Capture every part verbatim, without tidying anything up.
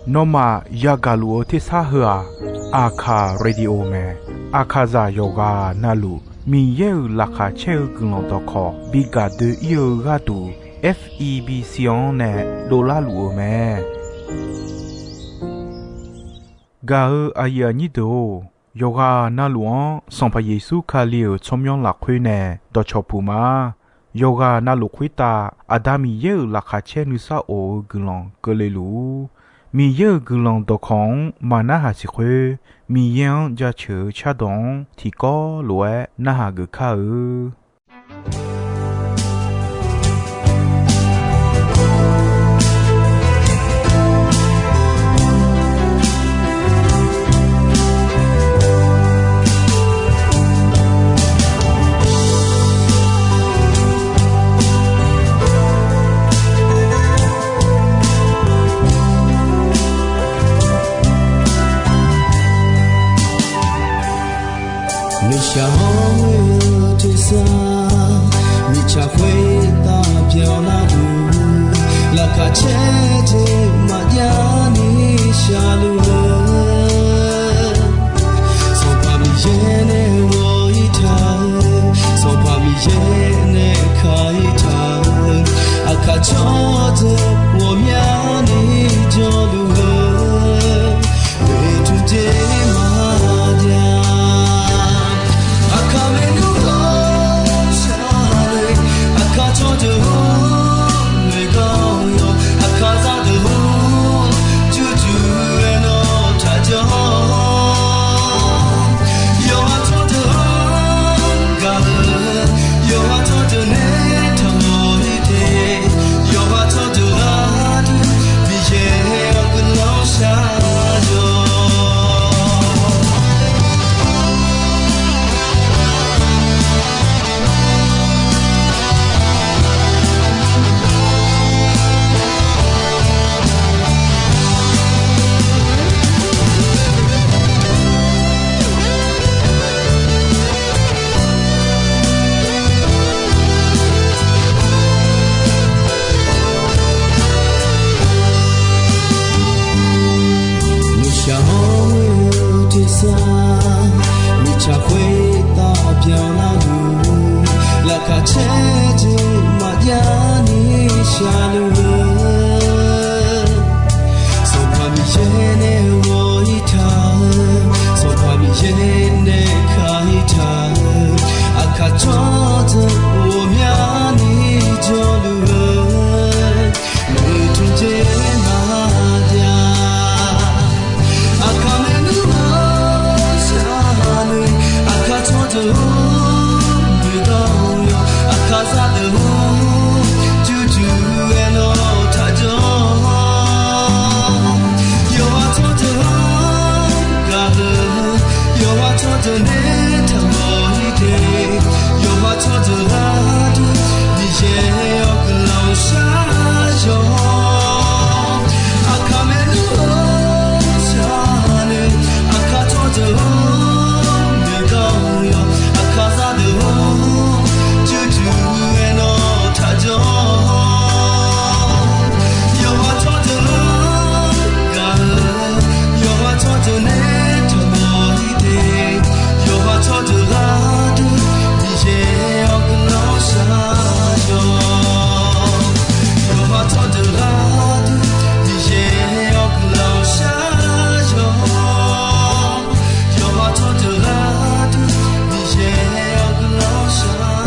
Nawmaf yagaq luf-eu tersar heu-aq, Aqkaq Radio mae. Aqkaqzaq yawqghaq navluf Miqyaer-euq laqkhaq caer-eu guiqlanq dawqkawq bi gaq doe-ir-eu gharduq, F E B C-anr nae dovlar luf-eu mae. Gaq-eu aqyuif aqnyir deuq-or, yawqghaq navluf-anr Sanqpaq Yeqsur Kali-euq tsawrmyanr lafkhoer nae dawqcawq puq ma. Yawqghaq navluf khoertav Aqda Miqyaer-euq laqkhaq caer nuisar of-eu guiqlanq keuvle luf-ur. Miqyaer-euq guiqlanq dawqkawq-anr maqnarhaq siq khoer, Miqyaer-anr jaceuq-eu cardawq-anr tiqkawv lof-aer narhaq geuf kar-eu. Nuishaq hawr-eu tersar, mirtsaq khoertav byanlar-eu, laqkhaq caer jeq maqjav ni shaqluf-eu, Sanqpaq Miqyaer nae ghawq-ir taq-eu, Sanqpaq Miqyaer nae ka-ir taq-eu, aqkaq tsawrdeuq ghawqmyani jawrluf-eu, oeqtmq jeq maqjav. Aqkaq maernmr ghawqshaq le, aqkaq tsawrdeuq-or, noeqgawr yawq, aqkaq zaqdeuq-or, jurjur-aer nawr taqjanr. Yawqha tsawrdeuq-anr gaq-eu, yawqha tsawrdeuq nae taqmawf-ir te, yawqha tsawrdeuq gharduq Miqyaer-awr guiqlanq shar-awq. Nuishaq hawr-eu tersar, mirtsaq khoertav byanlar-eu, laqkhaq caer jeq maqjav ni shaqluf-eu, Sanqpaq Miqyaer nae ghawq-ir taq-eu, Sanqpaq Miqyaer nae ka-ir taq-eu, aqkaq tsawrdeuq ghawqmyani jawrluf-eu, oeqtmq jeq maqjav. Aqkaq maernmr ghawqshaq le, aqkaq tsawrdeuq-or, noeqgawr yawq, aqkaq zaqdeuq-or, jurjur-aer nawr taqjanr. Yawqha tsawrdeuq-anr gaq-eu, yawqha tsawrdeuq nae taqmawf-ir te, yawqha tsawrdeuq gharduq Miqyaer-awr guiqlanq shar-awq. Aqkaq maernmr ghawqshaq le, aqkaq tsawrdeuq-or, noeqgawr yawq, aqkaq zaqdeuq-or, jurjur-aer nawr taqjanr. Yawqha tsawrdeuq-anr gaq-eu, yawqha tsawrdeuq nae taqmawf-ir te, yawqha tsawrdeuq gharduq Miqyaer-awr guiqlanq shar-awq. Yawqha tsawrdeuq gharduq Miqyaer-awr guiqlanq shar-awq. Yawqha tsawrdeuq gharduq Miqyaer-awr guiqlanq shar-awq.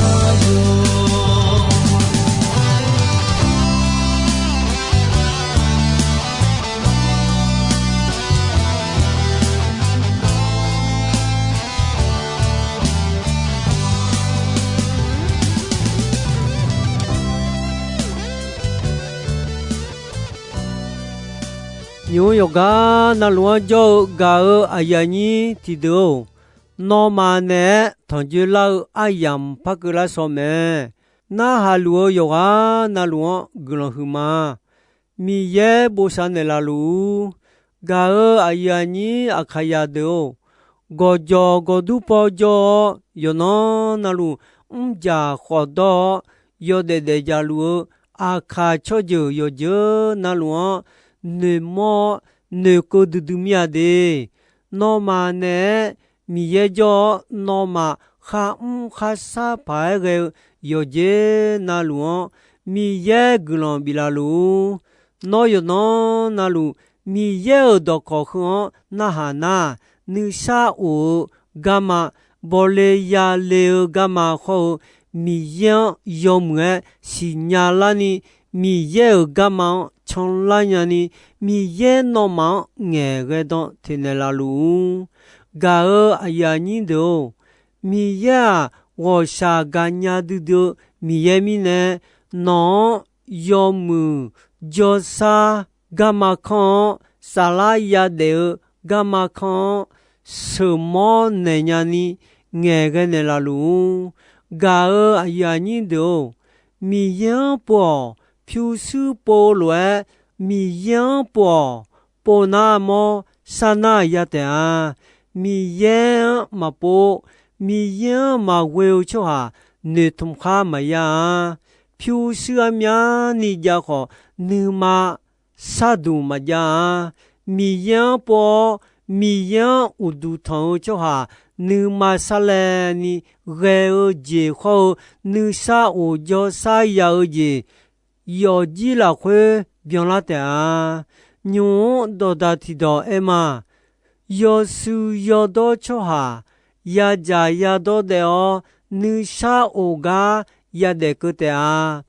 Nymq-mr yawqgar navluf-anr jawr-eu gaq-eu aqyuif aqnyir tiqdeuq-or, nawmaf naeq-aer tanqjoe lar-eu aryamq par keuv lar shaw mae. Narhaq luf-eu yawqghaq navluf-anr guiqlanq huiqma. Miqyaer bosav naeqlaf luf-ur. Gaq-eu aqyuif aqnyir Aqkaqzaq deuq-or, gawqjawq gawqdur paw jawr-awr, yawqnan navluf mrjaq khawf dawr-awr, yawdaef daefdzaq luf-eu aqkaq tsawrjeuq yawqjeuq navluf-anr noeqmawr-awr noeqkeuv duidui mir-a de. Nawmaf naeq-aer Miqyaer jawr-awr, nawmaf kharmr kharshar paq-aer ghae-eu yawqjeq navluf-anr, Miqyaer guiqlanq biflaf luf-ur. Nawr yawqnan navluf Miqyaer-euq dawqkawq heu-anr narhaq nar, nuisar of-eu garma, bawle yale-eu garma khawr-eu, Miqyaer-anr yawmuiq-aer siqnya larni, Miqyaer-euq garma-anr canlar nyani, Miqyaer nawmaf-anr ngaeqghae dan teqnaeq laf luf-ur. Gaq-euq aqyuif aqnyir deuq-or, Miqyaer-aq, ghawqshaq gaqnya duidui-eu Miqyaer mirnae, nawq-anr yawmuiq jawrshar garma kanr-anr, saflar yadaef-eu garma kanr-anr, sheuqmawr naeq nyani ngaeqghae naeqlaf luf-ur. Gaq-euq aqyuif aqnyir deuq-or, Miqyaer-anr pov-awq. Pyurshuir pov-eu lof-aer Miqyaer-anr pov-awq. Pov nar mawr, sar nar ya taef-a. Miqyaer-anr maqpov, Miqyaer-anr maqghoe-eu tsawrhaq noeqtmq khar maqya-a. Pyurshuir armyavni jav khawf, nuima sharduq maqjav-a. Miqyaer-anr pov-awr, Miqyaer-anr uqduq tanq-eu tsawrhaq nuima sarlaevni ghae-eu jeq khawr-eu, nuisar of jawrshar ya-eu jeq yawfjir lafkhoer byanlar taef-a. Nymq-mr dawqdaq tiqdawq aer ma. Yawshuif yawdawr tsawrhaq yadzaq yadawr daef-awr, nuisar of gar yadaef keuv taef-a.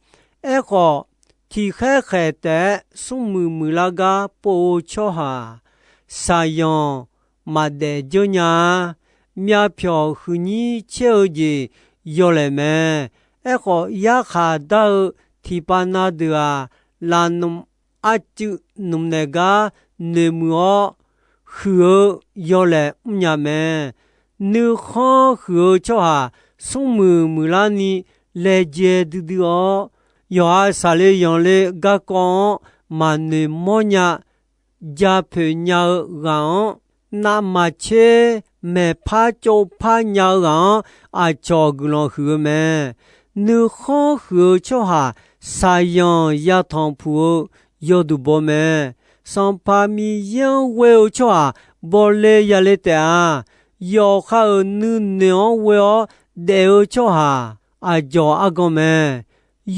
Aerkhawf, tiqkhaer khaeq taef-aer smrmuiq muiqlar gar pov-eu tsawrhaq, shaqyanq maqdaef dzeur nya-a. Myavpyawq huiqnyir caer-eu jeq yawlaeq mae. Aerkhawf, yarkhaq dar-eu tiqpav na deuq-aq, lafnmq arcuiv nmq naeq gar noeqmuiq-awr, huiq-eu yawlaeq mrnya mae. Nuikhanr huiq-eu tsawrhaq smrmuiq muiqlarni laejae duidui-awr, yawqha saqle yanqle garkawv-anr maqnoeq mawrnya, japoeq nya-eu ghaq-anr, navmaqtser maeqpar tsovpar nya-eu ghaq-anr aqcawq guiqlanq huiq-eu mae. Nuikhanr huiq-eu tsawrhaq shaqyanq yatanq puq-eu yawduq baw mae. Sanqpaq Miqyaer-anr ghoe-eu tsawrhaq bawle yale taef-a. Yawqha-euq nuinoeq-anr ghoe-awr daef-eu tsawrhaq aqdzawq argan mae.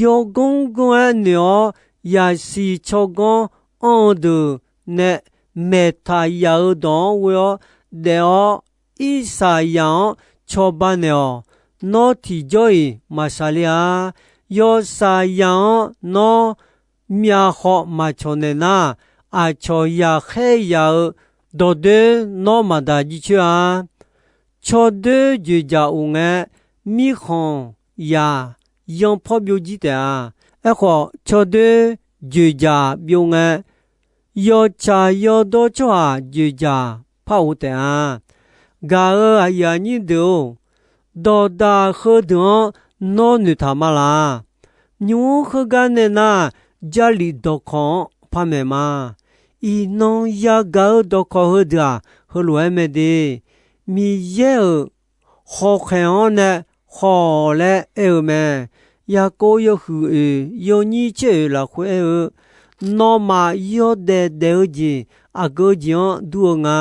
Yawganr ganr-aer noeq-awr, yaqsiq tsawrganr anr-eu deuq nae maeqtaq yaf-eu dawq-anr ghoe-awr daef-awr, irsaqzaq-anr cawba naeq-awq. Nawr tiqjawr-iq maqsaqle-a. Yawshaqzaq-anr nawr myavkhawv maqcawq naeq nar, aqcawq yaqkhaer yaq-eu dawqdoer nawr maqdaq jircoer-a. Tsawrdoer dzoeqdzaq of ngae, mirkhanq yaq yanpawr byovjir taef-a. Aerkhawf, tsawrdoer dzoeqdzaq byov ngae, yawtsaq yawdawr tsawrhaq dzoeqdzaq par of taef-a. Gaq-euq aqyuif aqnyir deuq-or, dawqdaq heudeuq-anr nawr noeqtaq ma laq. Nymq-mr heugar nae nar, Jarlif dawqkawq-anr par maeq ma. Iqnan yagaq-eu dawqkawq heudeuq-aq, heulof-aer mae de. Miqyaer-euq khawqkhaeq-anr nae khawf laer aer-eu mae. Yaqkov yawhuiq oeq yawnyir caer oeq lafkhoer aer-eu, nawmaf yawdaef daef-eu jeq aqgeu jeq-anr dur-eu nga.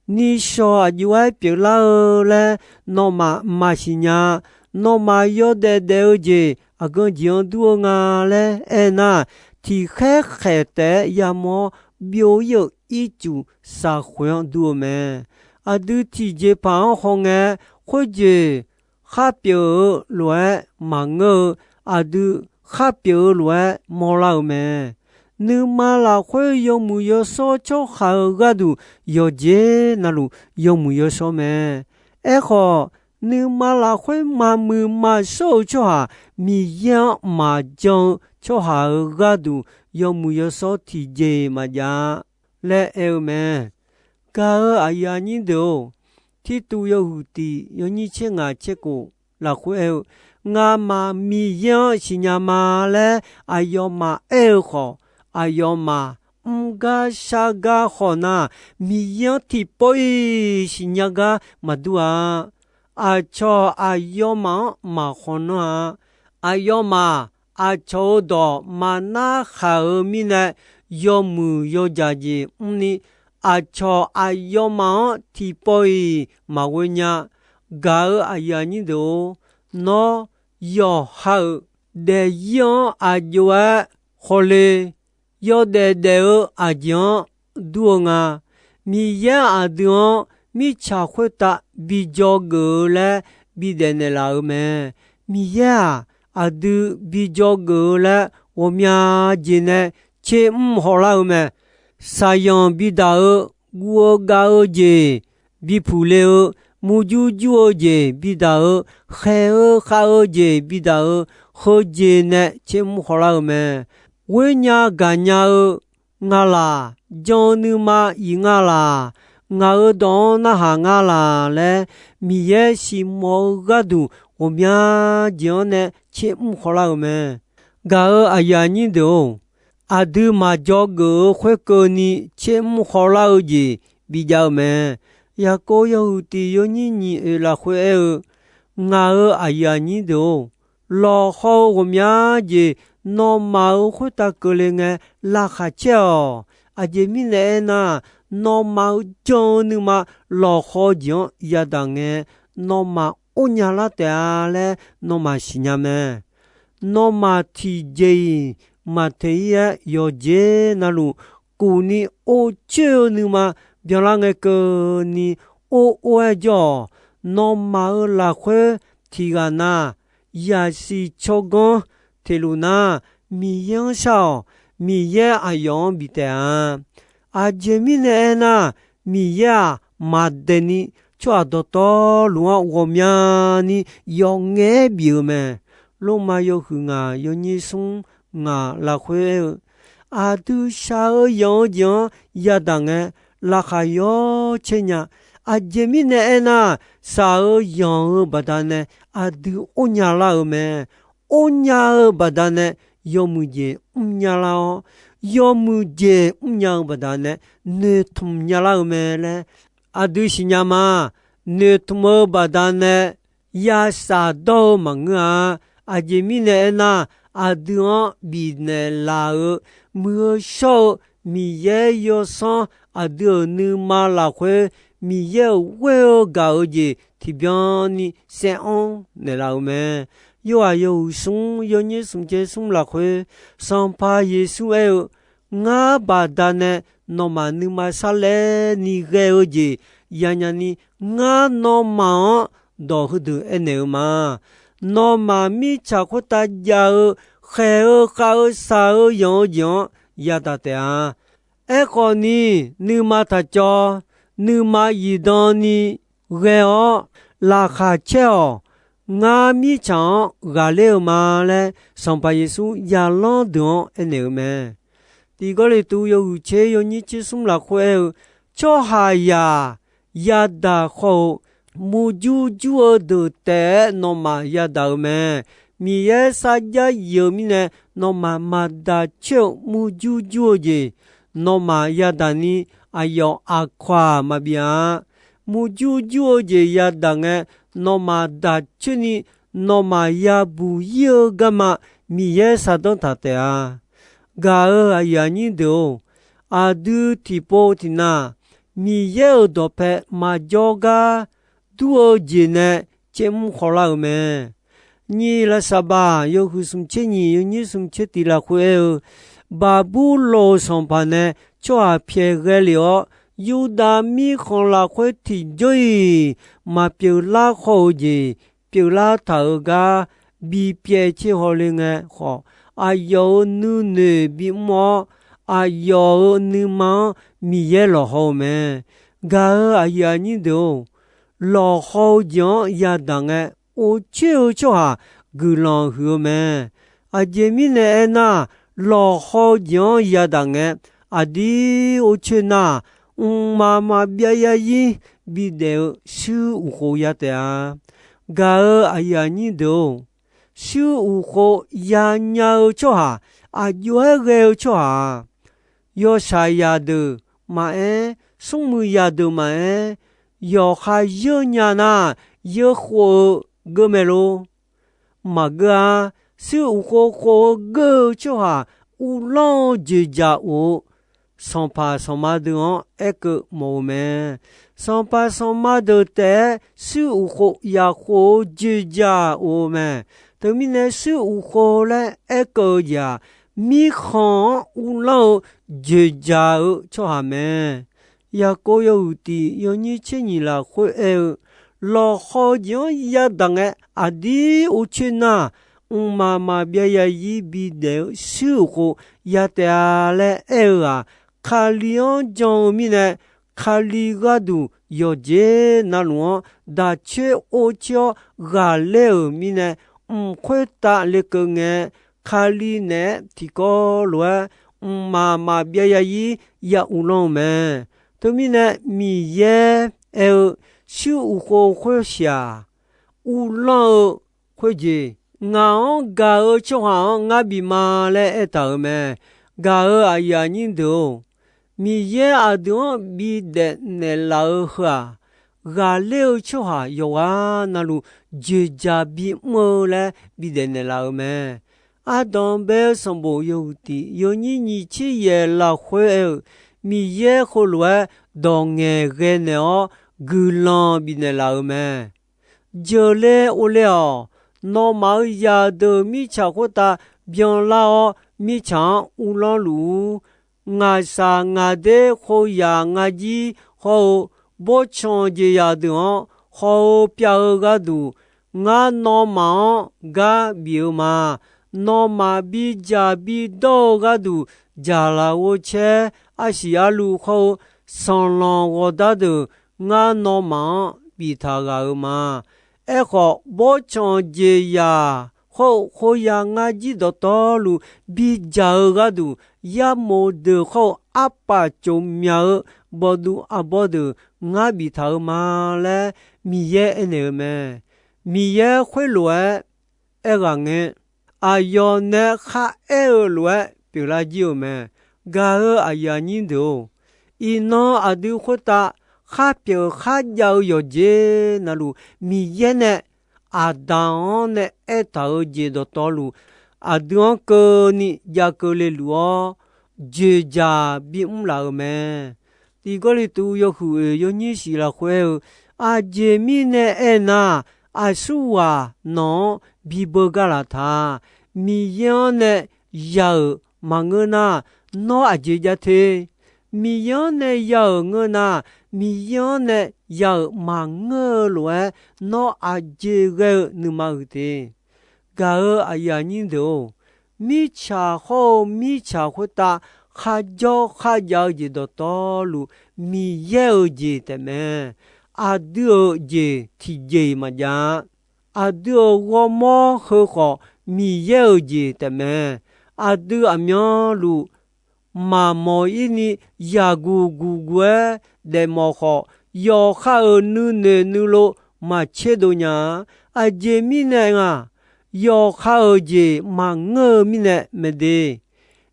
Nishawq aqjox-aer pyeuflar-eu laer nawmaf maqsiq nya. Nawmaf yawdaef daef-eu jeq aqgeu jeq-anr dur-eu nga laer aernar, tiqkhaer khaeq taef-aer yamawr-awr byov-ir-euq ircuf saqkhoeq-anr dur-eu mae. Aqdui tiqjeqpaq-anr hawngae, khoerjeq kharpyeuf-eu lof-aer maqngeur-eu, aqdui kharpyeuf-eu lof-aer mawrlar-eu mae. Nuima lafkhoer yawmuiq yawshawr tsawrhaq-euq gharduq yawqjeq navluf yawmuiq yawshawr mae. Aerkhawf, nuima lafkhoer maqmuiq maqshawr-eu tsawrhaq, Miqyaer-anr maqjan-eu tsawrhaq-euq gharduq yawmuiq yawshawr tiqjeq-iq maqjav-a laer aer-eu mae. Gaq-euq aqyuif aqnyir deuq-or, Tirtuv yawhuiq tiq yawnyir tser ngaq tser kof lafkhoer aer-eu, ngamaf Miqyaer-anr siqnya ma laer aqyawfmaf aer-eu khawf, aqyawfmaf mr gar shar gar khawf nar, Miqyaer-anr tiqpawf-iq siqnya gar maqdur-a. Aqcawq aqyawfmaf-anr maqkhawf nanr-a. Aqyawfmaf aqcawq-euq dawq maqnar khaq-euq mirnae, yawmuiq yawjaq jeq mrni, aqcawq aqyawfmaf-anr tiqpawf-iq maqghoe nya. Gaq-euq aqyuif aqnyir deuq-or, nawr yawqha-euq daefzir-anr aq jov-aer khawle, yawdaef daef-eu aqjeq-anr dur-eu nga. Miqyaer aqdui-anr mirtsaq khoertav bi dzawgeuf-eu laer bidaef naeqlaf-euq mae. Miqyaer-aq, aqdui bi dzawgeuf-eu laer ghawqmya jeq nae tsermr hawlar-eu mae. Saqyanq bidaq-eu, guv-eu gav-eu jeq bipuq le-eu, murjur jur-eu jeq bidaq-eu, khaeq-eu khav-eu jeq bidaq-eu, heujeq nae tsermr hawlar-eu mae. Ghoernya gaqnya-eu nga laq, jan-eu nuima iq nga laq, ngaq-euq dawq-anr narhaq nga laq laer, Miqyaer siqmawf-eu gharduq ghawqmya jeq-anr nae tsermr hawlar-eu mae. Gaq-euq aqyuif aqnyir deuq-or, aqdui maqdzawgeuf-eu khoerkeuvni tsermr hawlar-eu jeq bijav-eu mae. Yaqkov yawhuiq tiq yawnyir nyiq oeq lafkhoer aer-eu, ngaq-euq aqyuif aqnyir deuq-or, lawqhaw-eu ghawqmya jeq nawmaf-euq khoertav keuvle ngae laqkhaq caer-awq. Aqjeq mirnae aernar, nawmaf-euq jan-eu nuima lawqhaw jeq-anr yadaq ngae, nawmaf ornya lar taef-a laer nawmaf siqnya mae. Nawmaf tiqjeq-iq maqteq-ir-aer yawqjeq navluf kufni or coer-eu nuima byanlar ngae keuvni or or-aer jawr-awq. Nawmaf-euq lafkhoer tiq ghaq na, yaqsiq tsawrganr teq luf nar, Miqyaer-anr shar-awq. Miqyaer aqyawf-anr bif taef-a. Aqjeq mirnae aernar, Miqyaer-aq, maqdaeq ni tsawrhaq dawqtawvluf-anr ghawqmyani yawf ngaef-aer bif-eu mae. Lormav yawhuiq ngaq yawnyir smr ngaq lafkhoer aer-eu, aqdui shaq-eu yanq-eu jeq-anr yadaq ngae, laqkhaq yawr caer nya. Aqjeq mirnae aernar, shaq-eu yanq-eu baqdanae aqdui ornya lar-eu mae. Ornya-eu baqdanae yawmuiq jeq mrnya lar-awr, yawmuiq jeq mrnya-eu baqdanae noeqtmq nya lar-eu mae laer aqdui siqnya ma. Noeqtmq-eu baqdanae yashaf dawr-eu maqngeur-a. Aqjeq mirnae aernar, aqdui-anr bifnaeq laf-euq muiq-eu shawr-eu Miqyaer yawsanr aqdui-euq nuima lafkhoer Miqyaer-euq ghoer-eu gaq-eu jeq tiqbyan ni saeranr naeqlaf-eu mae. Yorhaq yawhuiq smr yawnyir smq caer smr lafkhoer, Sanqpaq Yeqsur aer-eu, Ngar baqdanae nawmaf nuima sarlaer ni ghae-eu jeq yanya ni, ngar nawmaf-anr dawq heudeuq aernaeq-eu ma. Nawmaf mirtsaq khoertav jav-eu khaeq-eu khav-eu shaq-eu yanq-eu jeq-anr yadaq taef-a. Aerkhawf ni, nuima taq cawv, nuima zifdan ni ghae-awr laqkhaq caer-awq. Ngar mirtsaq-anr ghaqler-eu ma laer Sanqpaq Yeqsur zaqlanr deuq-anr aernaeq-eu mae. Tiq Gawrliqtu yawhuiq tser yawnyir tser smr lafkhoer aer-eu, tsawrhaqzaq yadaq khawf-eu murjur jur-eu deuq taef-aer nawmaf yadaq-eu mae. Miqyaer sarjax yif-eu mirnae nawmaf maqdaq coer-eu murjur jur-eu jeq nawmaf yadaq ni, aqyawf aqkawq-aq maqbif-a. Murjur jur-eu jeq yadaq ngae, nawmaf daq coer ni nawmaf yabuq ir-eu garma Miqyaer shardanr taq taef-a. Gaq-euq aqyuif aqnyir deuq-or, aqdui tiqpov tiqnav Miqyaer-euq dawqpae maqjawr gar dur-eu jeq nae caermr khawlar-eu mae. Nyiq lafsaqbaq yawhuiq smq tser nyiq yawnyir smq tser tiq lafkhoer aer-eu, Baqburloq sanqpaq nae tsawrhaq pyaeq ghae lef-awr, Yurdav mirkhanq lafkhoer tiqjawr-iq maqpyeuf lar khawf-eu jeq pyeuflar taq-euq gar bipyaev tser hawle ngae khawf, aqyawf-euq nuinoeq bimr-awr, aqyawf-euq nuima-anr Miqyaer lawqhaw-eu mae. Gaq-euq aqyuif aqnyir deuq-or, lawqhaw-eu jeq-anr yadaq ngae, or coer-eu tsawrhaq guiqlanq huiq-eu mae. Aqjeq mirnae aernar, lawqhaw-eu jeq-anr yadaq ngae, aqdir or coer nar, mqmaq maqbyav yarzir bidaef-eu shuir uqkhof ya taef-a. Gaq-euq aqyuif aqnyir deuq-or, shuir uqkhof yanya-eu tsawrhaq, aqjox-aer ghae-eu tsawrhaq-aq, yawshaq zaqdeuq maqaer, smrmuiq zaqdeuq maqaer, yawqha yeur nya nar, yeur khof-eu geur mae lor. Maqgeur-ar. shuir uqkhov khof-eu geur-eu tsawrhaq uvlanr-eu joeqjaq of-eu, sanqpaq sanqma deuq-anr aerkeuv mawf-eu mae. Sanqpaq sanqma deuq taef-aer shuir uqkhov yaqkhof-eu joeqjaq of-eu mae. Teumirnae shuir uqkhov laer aerkeuv-eu jeq-aq, mirkhanq-anr uvlanr-eu joeqjaq-eu tsawrhaq mae. Yaqkov yawhuiq tiq yawnyir tser nyiq lafkhoer aer-eu, lawqhaw-eu jeq-anr yadaq ngae aqdir or coer nar, mqmaq maqbyav yazir bidaef-eu shuir uqkhov ya taef-a laer aer-eu-aq, Kali-anr jan-eu mirnae, Kali gharduq yawqjeq navluf-anr daq coer or coer-awr ghaqler-euq mirnae, mq khoertav lekeuv ngae, Kali naeq-aer tiqkawv lof-aer mqmaq maqbyav yazir ya uvlanr-eu mae. Teumirnae Miqyaer aer-eu, shuir uqkhov khoersiq-aq, uvlanr-eu khoerjeq, ngaq-anr gaq-eu tsawrhaq-anr ngar bif ma laer aertaq-euq mae. Gaq-euq aqyuif aqnyir deuq-or, Miqyaer aqdui-anr bidaef naeqlaf-eu heu-aq, ghaqler-eu tsawrhaq yawqghaq navluf joeqjaq bimr-eu laer bidaef naeqlaf-euq mae. Ardanq bae-eu sanqbof yawhuiq tiq yawnyir nyiq tser yaeq lafkhoer aer-eu, Miqyaer heulof-aer dawq ngaeqghae naeq-awr guiqlanq bifnaeq laf-euq mae. Jeuqle ovle-awq. Nawmaf-euq zaqdeuq mirtsaq khoertav byanlar-awr, mirtsaq-anr uvlanr luf-ur. Ngaqshaq ngaqder khoeryaq ngarjir hawr-eu, bawrtsanq jeqzaq deuq-anr haw-eu pyav-eu gharduq, ngar nawmaf-anr gar bif-eu ma. Nawmaf bidzaq bidawr-eu gharduq dzaqlaf ghovcaer, arsiq arluv hawr-eu sanqlanq ghawqdar deuq, ngar nawmaf-anr biftaq ghaq-euq ma. Aerkhawf, bawrtsanq jeqzaq hawr-eu khoeryaq ngarjir dawqtawvluf bidzaq-eu gharduq, yarmof deuq hawr-eu arpaf tsofmyaq-eu bawqduv arbawr deuq ngar biftaq-euq ma laer Miqyaer aernaeq-eu mae. Miqyaer khoerlof-aer aerghaq ngae, aqyawf nae kharaer-eu lof-aer pyeuflar jir-euq mae. Gaq-euq aqyuif aqnyir deuq-or, iqnan aqdui khoertav khar pyeuf kharjav-eu yawqjeq navluf, Miqyaer nae Aqdaq-anr nae aertaq-eu jeq dawqtawvluf, aqdui-anr keuvni jav keuvle luf-awr, joeqjaq bimr laf-euq mae. Tiq Gawrliqtu yawhuiq oeq yawnyir shiq lafkhoer aer-eu, aqjeq mirnae aernar, aqsurghaq nawq-anr bibeu gar laf ta. Miqyaer-anr nae ya-euq maqngeur nar, nawr aqjeq jav te. Miqyaer-anr nae ya-euq ngeur nar, Miqyaer-anr nae ya-euq maqngeur-eu lof-aer, nawr aqjeq ghae-eu nuima huiq te. Gaq-euq aqyuif aqnyir deuq-or, mirtsaq hawr-eu mirtsaq khoertav kharjawr kharjav-eu jeq dawqtawvluf, Miqyaer-euq jeq taefmae. Aqdui-euq jeq tiqjeq-iq maqjav-a. Aqdui-euq ghawrmawr heu khawf, Miqyaer-euq jeq taefmae. Aqdui aqmyanluf maqmawf-ir ni yaqguq guqguq-aer daefmawf khawf, yawqha-euq nuinoeq nuilov maqtserdov nya-a. Aqjeq mirnae nga, yawqha-euq jeq maqngeur-eu mirnae mae de.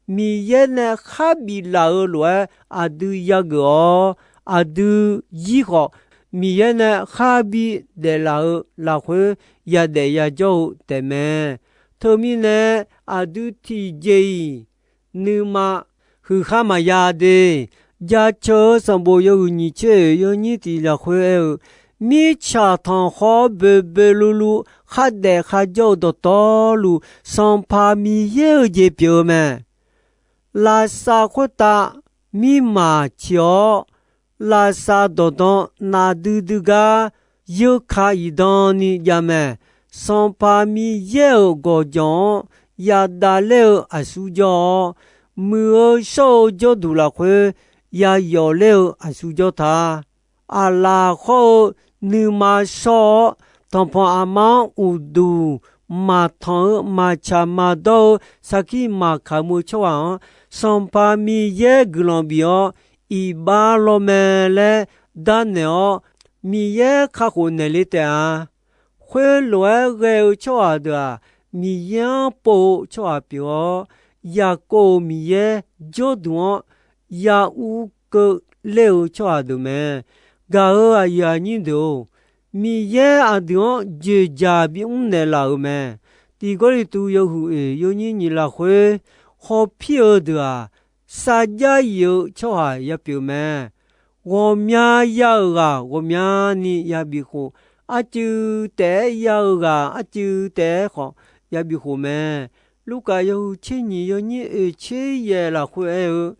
Miqyaer nae khar biflaf-eu lof-aer aqdui yageuf-awr, aqdui yir khawf, Miqyaer nae khar bi daeflaf-eu lafkhoer yadaef yajawr-eu taefmae. Teumirnae, aqdui tiqjeq-iq nuima huiqkhar maqya de. Jaceuq-eu sanqbof yawhuiq nyiq tser oeq yawnyir tiq lafkhoer aer-eu, mirtsaq tanqkhawr boeqboeq luvluv khardaef kharjawr-eu dawqtawvluf, Sanqpaq Miqyaer-euq jeq pyeuf-eu mae. Lavsav khoertav mirmaf ciq-awr, lavsav dawqdan nafdui dui gar yeurka iqdan ni jav mae. Sanqpaq Miqyaer-euq gawqjawq-anr yadavler-eu aqsur jawr-awr, muiq-eu shawr-eu jawrduq lafkhoer yayawf ler-eu aqsur jawr ta. Aqlaf khawr-eu nuima shawr-awr, tanqpanq aqma-anr uqduq maqtanq-eu maqtsaq maqdawr-eu sarkir maqkamq-eu tsawrhaq-anr, Sanqpaq Miqyaer guiqlanq bif-awr, iqbax lawr mae laer darnaeq-awr, Miqyaer kakhof naeqle taef-a. Khoerlof-aer ghae-eu tsawrhaq deuq-aq, Miqyaer-anr pov-eu tsawrhaq pyeuf-awr, Yaqkov-euq Miqyaer jawrduq-anr ya ur keuvler-eu tsawrhaq deuq mae. Gaq-euq aqyuif aqnyir deuq-or, Miqyaer aqdui-anr joeqjaq bimr naeqlaf-euq mae. Tiq Gawrliqtu yawhuiq oeq yawnyir nyiq lafkhoer, hawpir-eu deuq-aq, sarjax yif-eu tsawrhaq yapyeuf mae. Ghawqmya ya-euq ghaq ghawqmyani yabif khof, arcuiv taef-aer ya-eu ghaq arcuiv taef-aer khawf yabif khof mae. Lurkaf yawhuiq tser nyiq yawnyir oeq tser yaef lafkhoer aer-eu,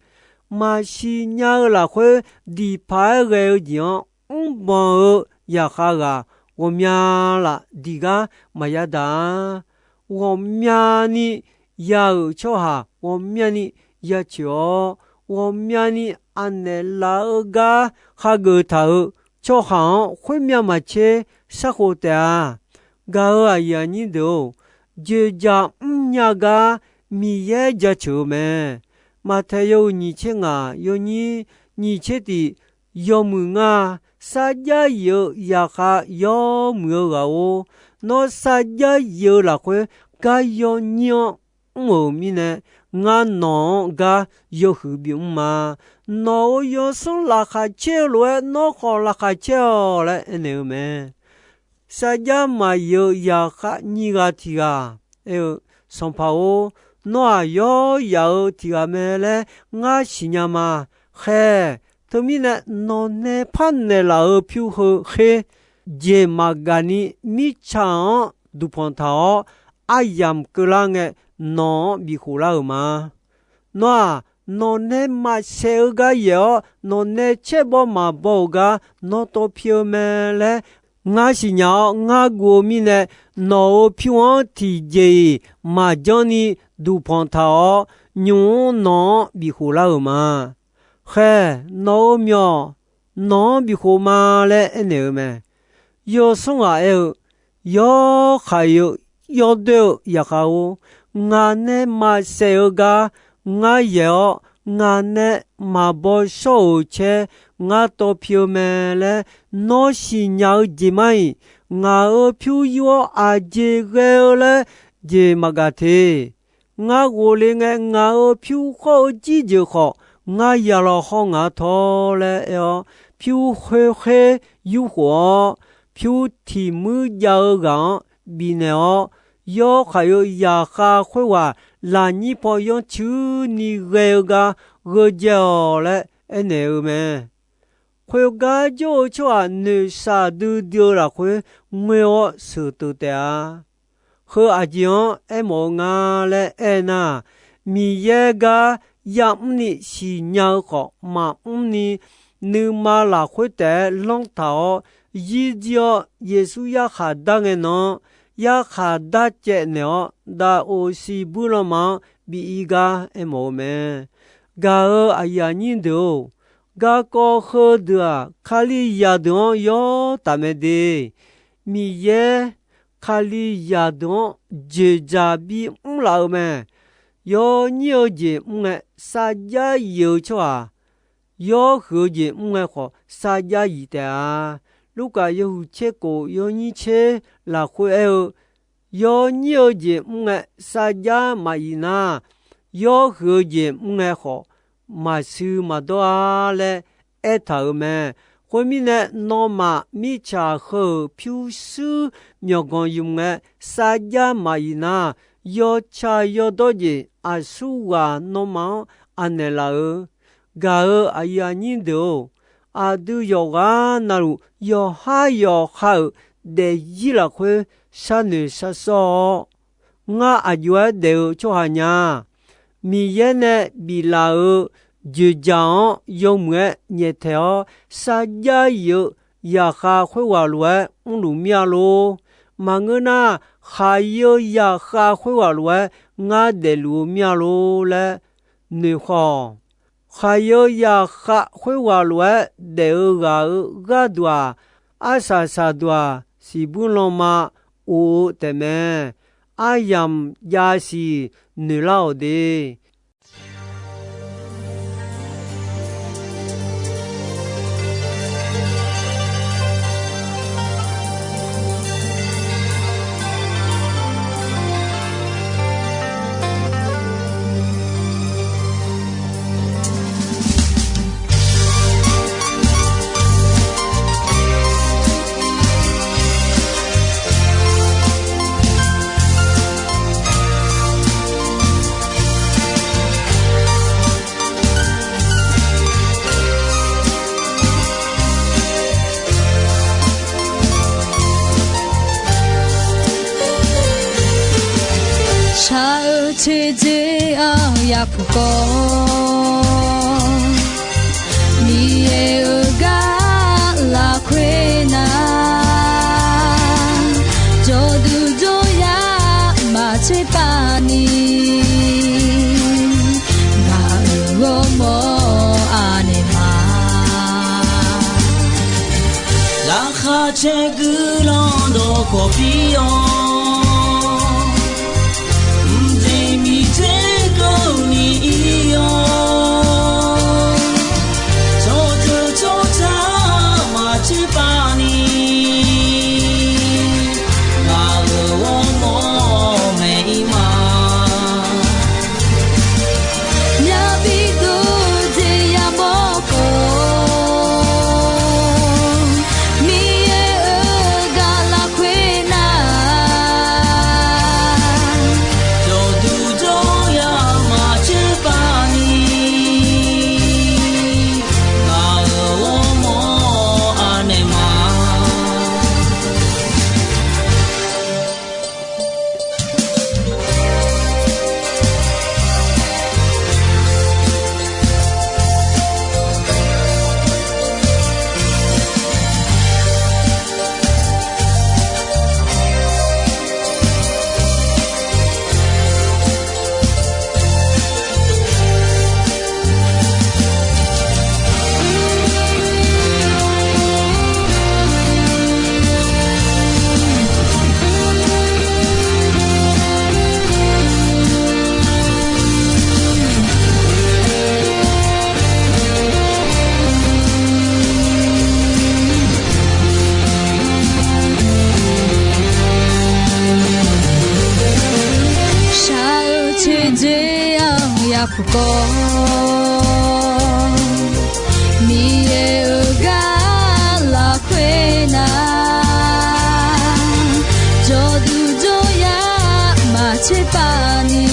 maqsiq nya-eu lafkhoer diqpaq-aer ghae-eu jeq-anr mrbanq-eu zaqkhav ghaq ghawqmya laf diq gar maqya daq-a. Ghawqmyani ya-euq tsawrhaq ghawqmyani ya coeq-awr, ghawqmyani aqnaeq laf-eu gar hageuf taq-euq tsawrhaq-anr khoermyav maqtser sharkhov taef-a. Gaq-euq aqyuif aqnyir deuq-or, dzoeqdzaq mrnya gar Miqyaer jaceuq-eu mae. Maqtaeq yawhuiq nyiq tser ngaq yawnyir nyiq tser tiq, yawmuiq ngar, sarjax yif-eu zaqkhav yawmuiq-eu ghaq-or, nawr sarjax yif-eu lafkhoer gar yawnyir-anr mr-euq mirnae, ngar nawq-anr gar yawhuiq bimr ma. Nawq-euq yawsanr laqkhaq caer-eu lof-aer nawr khawf laqkhaq caer-awq laer aernaeq-eu mae. Sarjax maqyif-eu zaqkhav nyiq ghaq tiq ghaq aer-eu, Sanqpaq-or, nawr-aq yawr yaf-eu tiq ghaq mae laer ngar siqnya ma. Khaer, teumirnae nawq nae par naeqlaf-euq pyur heu kher, jeq maqgaq ni mirtsaq-anr duqpanq taq-awr, aryamq keuvlar ngae nawq-anr bifkhof lar-euq ma. Nawr-aq, nawq nae maqsaef-eu gar yaef-awr, nawq nae caer baw maqbaw-euq gar nawr tawv pi-eu mae laer ngar siqnya-awr ngar guv-eu mirnae, nawq-euq pyur-anr tiqjeq-iq maqjanr ni duqpanq taq-awr, nymq-mr nawq-anr bifkhof lar-euq ma. Khaer, nawq-euq myawq nawq-anr bifkhof ma laer aernaeq-eu mae. Yawsanr ghaq aer-eu, Yawr khaq-eu yawrdoer-eu zaqkhav-or, ngaq nae maqsaef-eu gar ngar yaef-awr, ngaq nae maqbaw shawr-euq caer ngar tawv pi-eu mae laer nawr siqnya-eu jeq mar-iq, ngaq-euq pyur yur-awr aqjeq ghae-eu laer jeq maqgaq te. Ngar ghofle ngae, ngaq-euq pyur khawr-eu jirjeuq khawf, ngar ya law hawr ngaq-anr tawr laer aer-awr, pyur khoerkher yurkhof-awr, pyur tiq muir jav-eu ghaq-anr bifnaeq-awr, yawr khaq-eu zaqkhav khoerghaq lafnyir paw yanrcuir ni ghae-eu gar gheudzae-awq laer aernaeq-eu mae. Khoergar jawr-eu tsawrhaq noeqshaq duidui-eu lafkhoer ngoer-awr sheuqteuv taef-a. Heu aqjeq-anr aermawf-eu nga laer aernar, Miqyaer gar ya'mr ni siqnya-eu khawf maqmr ni, nuima lafkhoer taef-aer lanr taq-awr, yirjir-awr Yeqsur yarkhaq dar ngae nan-anr, yarkhaq dar caevnaeq-awr, daqoq siqbuir lanma-anr bi ir gar aermawf-eu mae. Gaq-euq aqyuif aqnyir deuq-or, garkawv heudeuq-aq, Kalizaq deuq-anr yawr taf mae de. Miqyaer Kalizaq deuq-anr dzoeqdzaq bimr laf-eu mae. Yawnyir-eu jeq mr ngae, sarjax yif-eu tsawrhaq yawr huiq-eu jeq mr ngae khawf, sarjax yif taef-a. Lurkaf yawhuiq tser kof yawnyir tser lafkhoer aer-eu, yawnyir-eu jeq mr ngae sarjax maqyif nar, yawr huiq-eu jeq mr ngae khawf, maqsui maqdawr-a laer aertaq-euq mae. Khoermirnae, nawmaf mirtsaq heu-euq pyurshuir myawqganq ymq ngae, sarjax maqyif nar, yawtsaq yawdawr jeq aqsurghaq nawmaf-anr aqnaeq laf-eu. Gaq-euq aqyuif aqnyir deuq-or, aqdui yawqghaq navluf yawqhar yawqha-euq daefzir lafkhoer sharnoeq sharsawr-awr, ngar aqjox-aer daef-eu tsawrhaq nya. Miqyaer nae biflaf-euq dzoeqdzaq-anr yawmuiq-aer nyaeftaeq-awr, sarjax yif-eu zaqkhav khoerghaq lof-aer mrluf mir-a lor. Maqngeur nar, khaqyif-eu zaqkhav khoerghaq lof-aer ngar daefluf-eu mir-a lor laer noeqkhawq. Khaqyif-eu zaqkhav khoerghaq lof-aer daef-eu ghaq-euq gharduq-aq, arsaq saqduq-aq, siqbuir lanma of-eu taefmae. Aryamq jav siq noeqlar-awq de. Teqjeq-anr yapuq kawv, Miqyaer-euq gar lafkhoer nar, jawrduq jawryar maqtser pav ni, ngaq-euq ghawrmawr anaeq ma. Laqkhaq caer guiqlanq dawqkawq pir-awr, mqjeq miqdzer keuvni ir-awr, tsawrjeuq tsawrca maqtser pav ni, ngaq-euq ghawrmawr maeq ir ma. Yabi dov jeq yamawr khawf, Miqyaer-euq gar lafkhoer nar, jawrduq jawryar maqtser pav ni, ngaq-euq ghawrmawr anaeq ma. Shaq-eu teqjeq-anr yapuq kawv, Miqyaer-euq gar lafkhoer nar, jawrduq jawryar maqtser pav ni,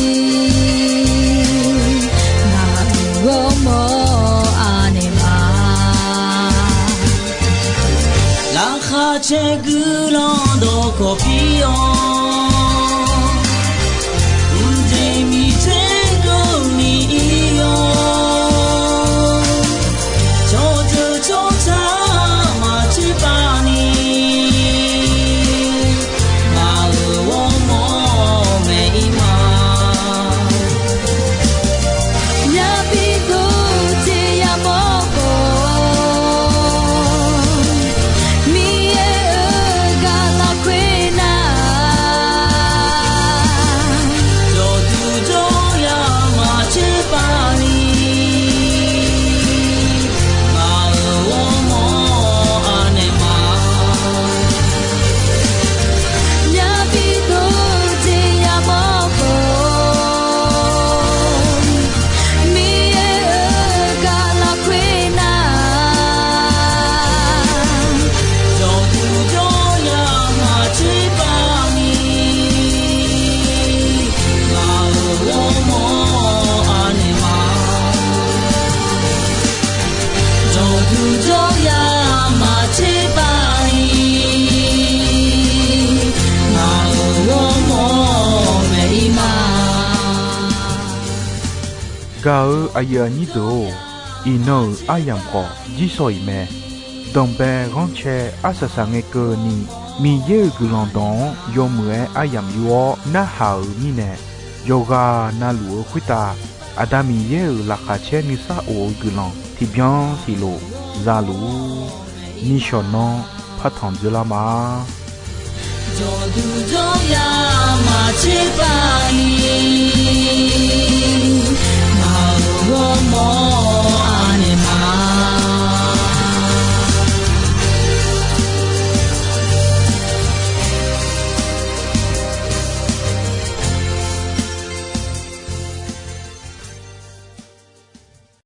ngaq-euq ghawrmawr anaeq ma. Laqkhaq caer guiqlanq dawqkawq pir-awr, mqjeq miqdzer keuvni ir-awr, tsawrjeuq tsawrca maqtser pav ni, ngaq-euq ghawrmawr maeq ir ma. Yabi dov jeq yamawr khawf, Miqyaer-euq gar lafkhoer nar, jawrduq jawryar maqtser pav ni, ngaq-euq ghawrmawr anaeq ma. Yabi dov jeq yamawr khawf, Miqyaer-euq gar lafkhoer nar, jawrduq jawryar maqtser pav ni, ngaq-euq ghawrmawr anaeq ma. Jawrduq jawryar maqtser pav ni, ngaq-euq ghawrmawr maeq ir ma. Gaq-eu aqyuif aqnyir deuq-or, iqnan-euq aryamq khawf jirsawq iq mae. Danqbae ghanrcae arsaq saq ngae keuvni, Miqyaer-euq guiqlanq dawq-anr yawmuiq-aer aryamq yur-awr narhaq-euq mirnae, yawqghaq navluf-eu khoertav Aqda Miqyaer-euq laqkhaq caer nuisar of-eu guiqlanq tiqbyan tiqlof za luf-ur. Nishawq nanr partanq dzeurlar ma. Jawrduq jawryar maqtser pav ni,